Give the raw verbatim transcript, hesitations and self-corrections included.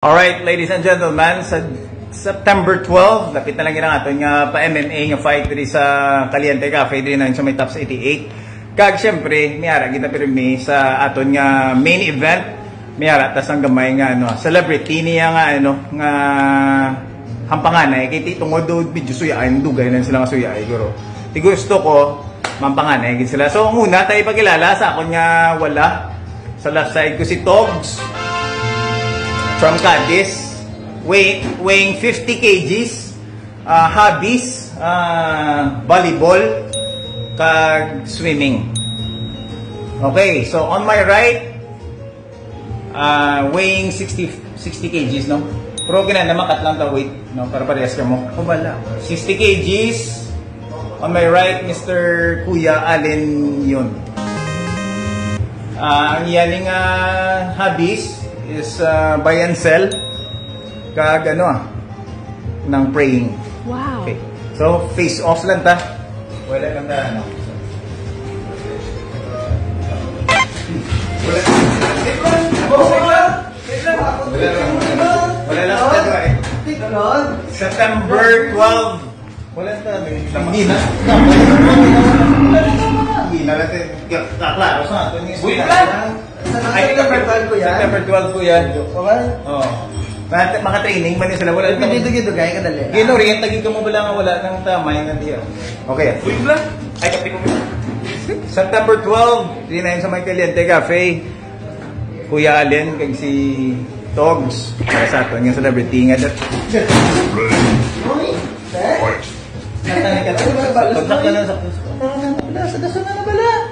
Alright, ladies and gentlemen, sa September twelve, lapit na lang gid ang aton nga pa M M A nga fight diri sa Caliente Cafe, diri na sa may Tops eighty-eight. Kag syempre, may ara kita pirmi sa aton nga main event. May ara ta sang gamay nga, ano, celebrity niya nga, ano, nga hampanganay. Kay ti tungod do medyo suyaay, dugay lang sila nga suyaay, guro. Ti gusto ko, mampanganay gid sila. So, ang una, tayo ipakilala sa akon nga wala. Sa left side ko si Togs from Cadiz, weigh, weighing fifty kgs, ah, hobbies, ah, volleyball, kag swimming. Okay, so on my right, ah, weighing sixty, sixty kgs, no? Pero kinahanglan makat lang ta weight, no? Para parehas kamo. Kabala. Sixty kgs. On my right, Mister Kuya Allen yun. Ah, ang iya ning, ah, hobbies is, ah, buy and sell. Kag ano, ah, ng praying. Wow. Okay. So, face off lang ta. Wala lang ta, ano. Wala. Wala lang. Wala lang. Wala lang. September twelve. Wala ta, may hindi na. Hindi na natin kaklaro sa ato ni. Uy, Brad! Ay, September twelve ko yan. September twelve ko yan. Okay? Oh. Maka-training man sila. Wala. Dito, dito, gaya kadali. Gino, orienta gid mo bala nga wala nang tama yung nandiyo. Okay. Uy, Brad! Ay, kape ko. September twelve, di na yun sa may Caliente Cafe. Kuya Allen, kag si Togs. Para sa ato, yung celebrity nga. Uy, sir? Kontak na lang sa puso. Wala, sa dason na bala.